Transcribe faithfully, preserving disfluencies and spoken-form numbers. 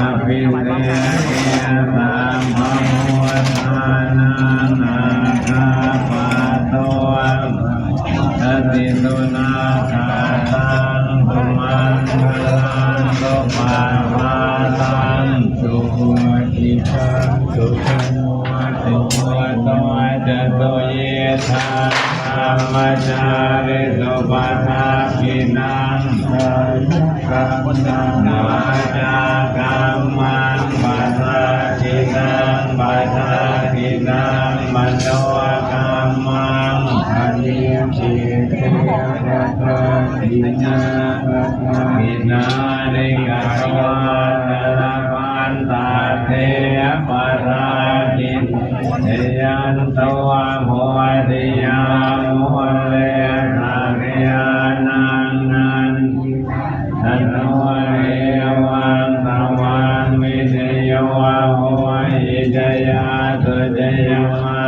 Abhiseke sabbabuddhānaṃ aggappatto pamodati. Sunakkhattaṃ sumaṅgalaṃ supabhātaṃ suhuṭṭhitaṃ sukhaṇo sumuhutto ca suyiṭṭhaṃ brahmacārisu. Padakkhiṇaṃ kāyakammaṃ vācākammaṃ padakkhiṇaṃ padakkhiṇaṃ manokammaṃ paṇidhī te padakkhiṇā padakkhiṇāni katvāna labhantatthe padakkhiṇe. Jayanto bodhiyā mūle sakyānaṃ nandivaḍḍhano evaṃ tvaṃ vijayo hohi jayassu jayama